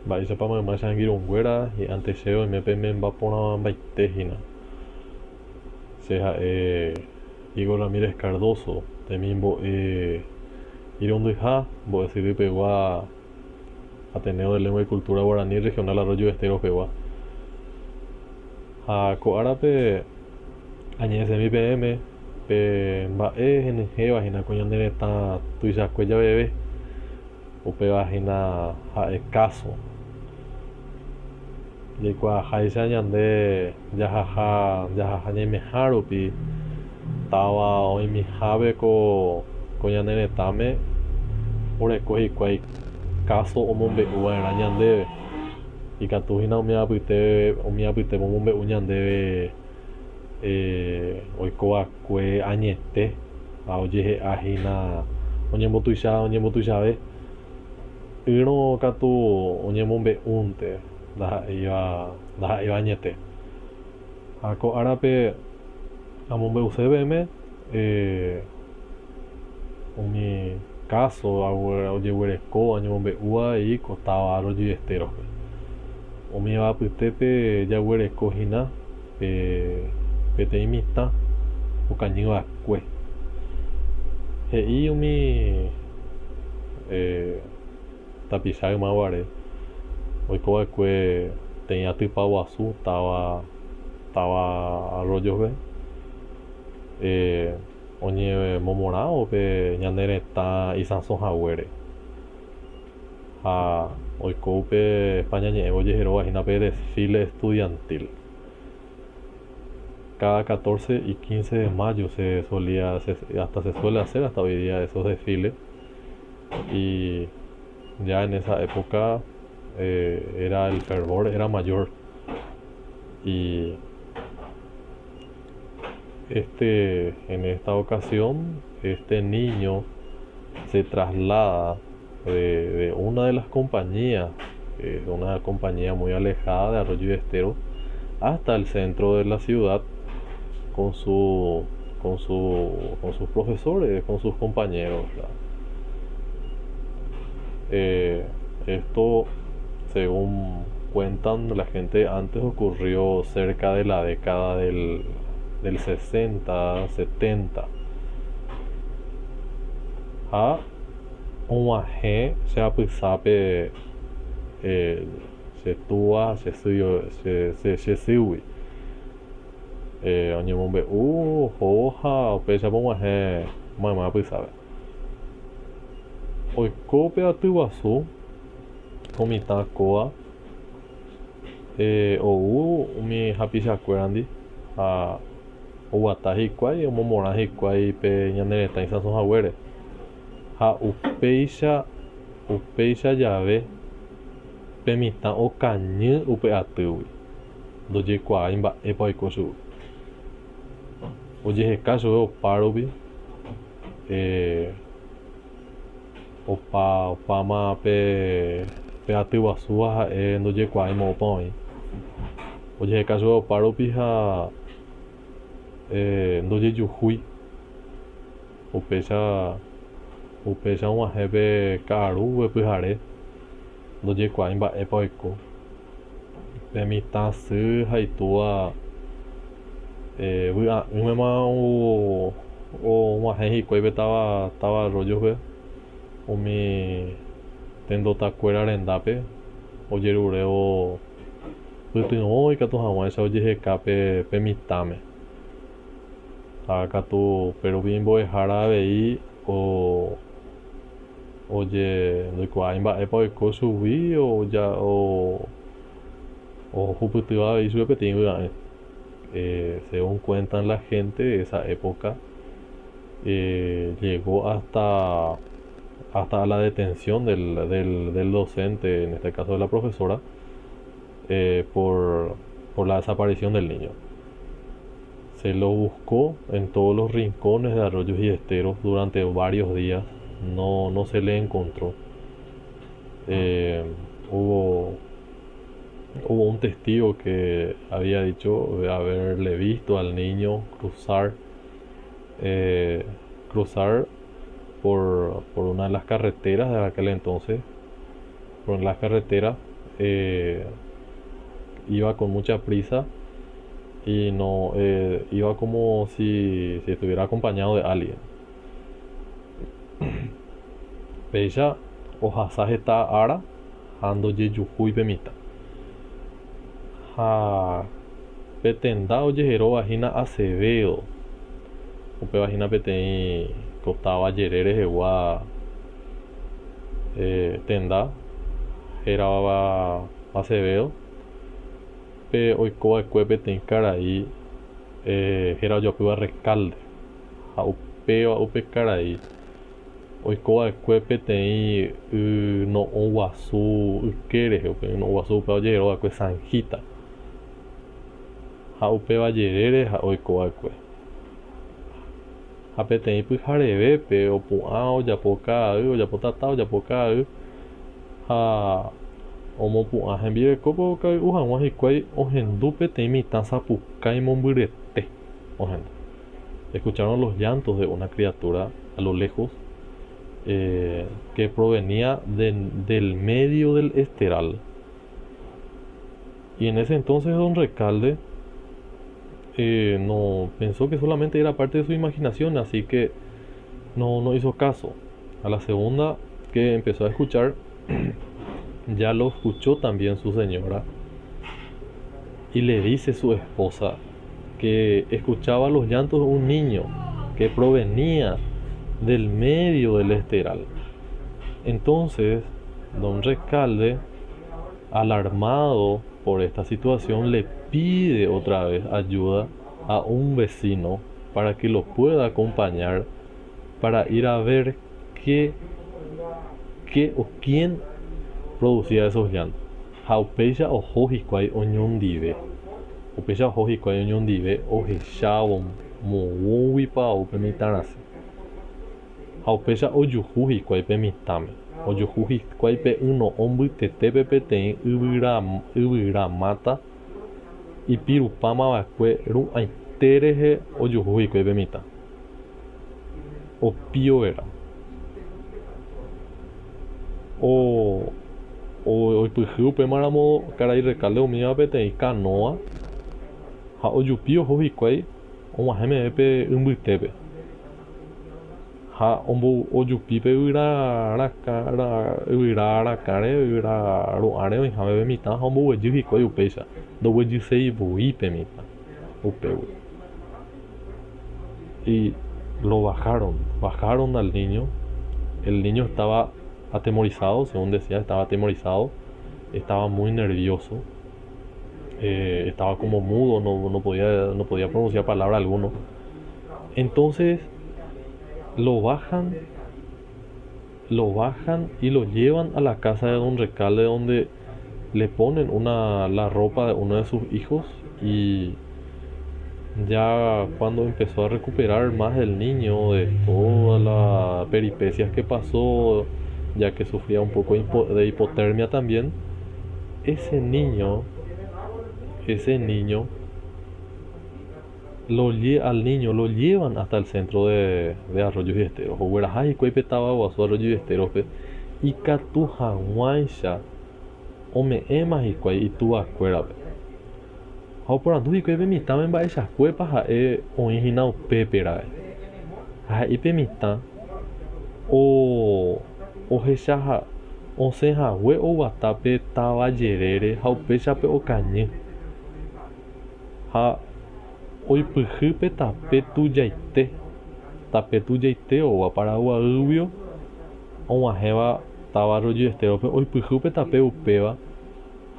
Mba'éichapa mayma che angirũnguéra hi'ãnte chéve oime pememba porãmbaite hína. Che ha'e Igor Ramírez Cardozo, temimbo'e irundyha mbo'esyry pegua Ateneo de Lengua y Cultura Guaraní Regional Arroyo Esteros pegua. Ha ko árape añe'ẽsemi peẽme pe mba'e henyhẽva hína ko ñane retã tuichakue javeve. Upéva hína ha'e káso. Jaikuaaháicha ñande jahaha jahaha ñaimeha rupi táva oĩmihápe ko ko ñane retãme oreko hikuái káso omombe'u va'erã ñandéve. Ikatu hína umi apyte umi apytépe omombe'u ñandéve oiko va'ekue añete ha ojehe'a hína oñembotuicha oñembotuichave. Ýrõ katu oñemombe'únte ndaha'éiva ndaha'éiva añete. Ha ko árape amombe'use peẽme umi káso ojeguereko oñemombe'úva avei ko táva Arroyo y Esteros-pe. Umíva apytépe jaguereko hína pe peteĩ mitã okañy va'ekue. He'i umi tapicha yma guare oiko va'ekue peteĩ atypa guasu táva táva Arroyos-pe oñemomorãvo pe ñane retã isãso haguére. Ha oiko upe España ñe'ẽme ojeheróva hína pe desfile estudiantil. Cada 14 y 15 de mayo se solía, hasta se suele hacer hasta hoy día esos desfiles y ya en esa época era el fervor era mayor y este en esta ocasión este niño se traslada de, de una de las compañías, que es una compañía muy alejada de Arroyo y Estero, hasta el centro de la ciudad con su con su con sus profesores, con sus compañeros. Eh, esto, según cuentan la gente, antes ocurrió cerca de la década del, del 60, 70. Ha og̃uahẽ che apysápe che túva, che sy, che sýgui. Oñemombe'u ohóvo ha upéichapa og̃uahẽ mayma apysápe. Oiko pe aty guasu ko mitã kóva ou umi hapichakuérandi ha oguata hikuái, omomorã hikuái pe ñane retã isãso haguére. Ha upéicha upéicha jave pe mitã okañy upe atýgui, ndojekuaái mba'épa oiko chugui. Ojeheka chupe opárupi opa opáma pe pe aty guasúva ha'e ndojekuaái moõpa oĩ. Ojeheka chupe opárupi ha ndojejuhúi. Upéicha upéicha og̃uahẽ pe ka'aru upe pyhare ndojekuaái mba'épa oiko. Pe mitã sy ha itúva vy'a'ỹmema og̃uahẽ hikuái pe táva táva Arroyos-pe umi tendotakuéra rendápe ojerurévo pytyvõ ikatu hag̃uáicha ojeheka pe mitãme. Ha katu upérupi imbo'ehára avei oje ndoikuaái mba'épa oiko chugui ohupytýva avei chupe peteĩ vy'a'ỹ. Según cuentan la gente de esa época llegó hasta hasta la detención del del del docente, en este caso de la profesora, por por la desaparición del niño. Se lo buscó en todos los rincones de arroyos y esteros durante varios días, no, no se le encontró. Hubo, hubo un testigo que había dicho de haberle visto al niño cruzar, cruzar por, por una de las carreteras de aquel entonces, por las carreteras Iba con mucha prisa y no iba como si estuviera acompañado de alguien. Péicha ohasa heta ára ha ndojejuhúi pe mitã. Ha pe tenda ojeheróva hína Acevedo, upéva hína peteĩ ko táva jere rehegua tenda hérava Acevedo, pe oiko va'ekue peteĩ karai héra ojoapýva Recalde, ha upéva upe karai oiko va'ekue peteĩ yno'õ guasu yke rehe, upe yno'õ guasu upéva ojehero va'ekue Zanjita, ha upéva jerére ha'e oiko va'ekue. Ha peteĩ pyharevépe opu'ã ojapo ka'ay, ojapo tata, ojapo ka'ay, ha omopu'ã hembirekópe okay'u hag̃ua hikuái ohendu peteĩ mitã sapukái mombyryete ohendu. Escucharon los llantos de una criatura a lo lejos que provenía del medio del esteral. Y en ese entonces don Recalde no pensó que solamente era parte de su imaginación, así que no hizo caso. A la segunda que empezó a escuchar, ya lo escuchó también su señora y le dice su esposa que escuchaba los llantos de un niño que provenía del medio del esteral. Entonces, don Recalde, alarmado por esta situación, le pide otra vez ayuda a un vecino para que lo pueda acompañar para ir a ver qué o quién producía esos llantos. Ha upéicha oho hikuái oñondive. Upéicha oho hikuái oñondive ohechávo moõguipa ou pe mitã rasẽ. Ha upéicha ojuhu hikuái pe mitãme. Ojuhu hikuái pe yno'õ mbytetépe peteĩ yvyra máta ipirupáma va'ekue ru'ãite rehe ojuhu hikuái pe mitã. Opío vera. Oipyhy upémaramo karai Recalde umíva peteĩ kanóa ha ojupi oho hikuái og̃uahẽ meve pe y mbytépe. Ha ojupi pe yvyra rakãre, yvyra ru'ãre oĩha meve mitã ha omboguejy hikuái upéicha, ndoguejyséi voi pe mitã upégui. Y lo bajaron, bajaron al niño, el niño estaba atemorizado, según decía, estaba atemorizado, estaba muy nervioso, estaba como mudo, no podía pronunciar palabra alguna. Entonces lo bajan y lo llevan a la casa de don Recalde, donde le ponen la ropa de uno de sus hijos. Y ya cuando empezó a recuperar más el niño de todas las peripecias que pasó, ya que sufría un poco de hipotermia también, ese niño al niño lo llevan hasta el centro de Arroyos y Esteros. Ogueraha hikuái pe táva guasu Arroyos y Esteros-pe ikatu hag̃uáicha ome'ẽma hikuái ituvakuérape. Ha oporandu hikuái pe mitãme mba'eichakuépa ha'e oĩ hína upépe ra'e. Ha he'i pe mitã ohecha osẽ hague oguata pe táva jerére ha upéichape okañy. Ha oipyhy pe tape tujaite, tape tujaite oúva Paraguaýguio og̃uahẽva táva Arroyo y Esteros-pe, oipyhy pe tape upéva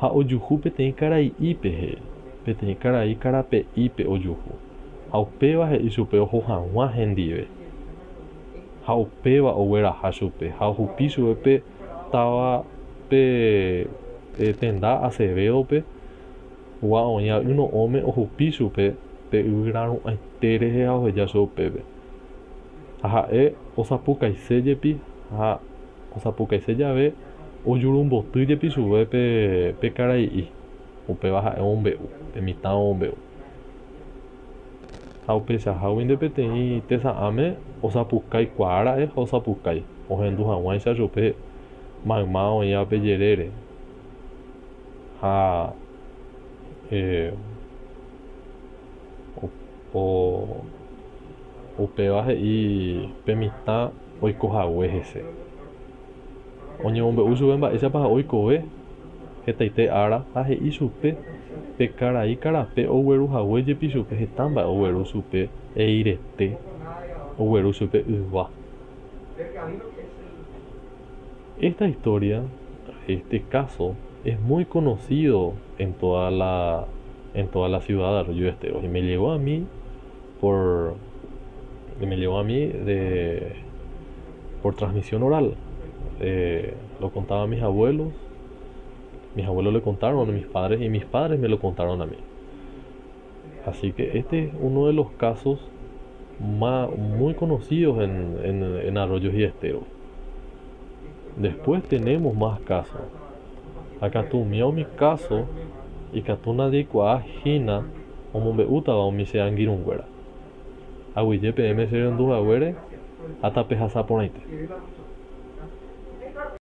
ha ojuhu peteĩ karai'ípe he'i, peteĩ karai karape'ípe ojuhu. Ha upéva he'i chupe oho hag̃ua hendive. Ha upéva ogueraha chupe ha ohupi chupe pe táva pe tenda Acevedo-pe gua oĩva yno'õme ohupi chupe pe yvyra ru'ãite rehe ha oheja chupe upépe. Ha ha'e osapukaise jepi ha osapukaise jave ojurumboty jepi chupe pe karai'i. Upéva ha'e omombe'u, pe mitã omombe'u. Ha upeichaháguinte peteĩ tesa'ãme osapukaikuaa ra'e ha osapukái ohendu hag̃uáicha chupe mayma oĩva pe jerére. Ha upéva he'i pe mitã oiko hague hese. Oñemombe'u chupe mba'éichapa ha'e oikove hetaite ára ha he'i chupe pe karai karape ogueru hague jepi chupe heta mba'e ogueru chupe eirete, ogueru chupe yva. Esta historia, este caso, es muy conocido en toda la, en toda la ciudad de Arroyo Esteros y me llegó a mí por me llegó a mí de por transmisión oral. Eh, lo contaban mis abuelos, mis abuelos le contaron a mis padres y mis padres me lo contaron a mí. Así que este es uno de los casos más, muy conocidos en, en, arroyos y esteros. Después tenemos más casos. Akatu umíva umi káso ikatu ndajaikuaa hína omombe'útava umi che angirũnguéra. Aguyje peẽme che rendu haguére ha tapehasa porãite.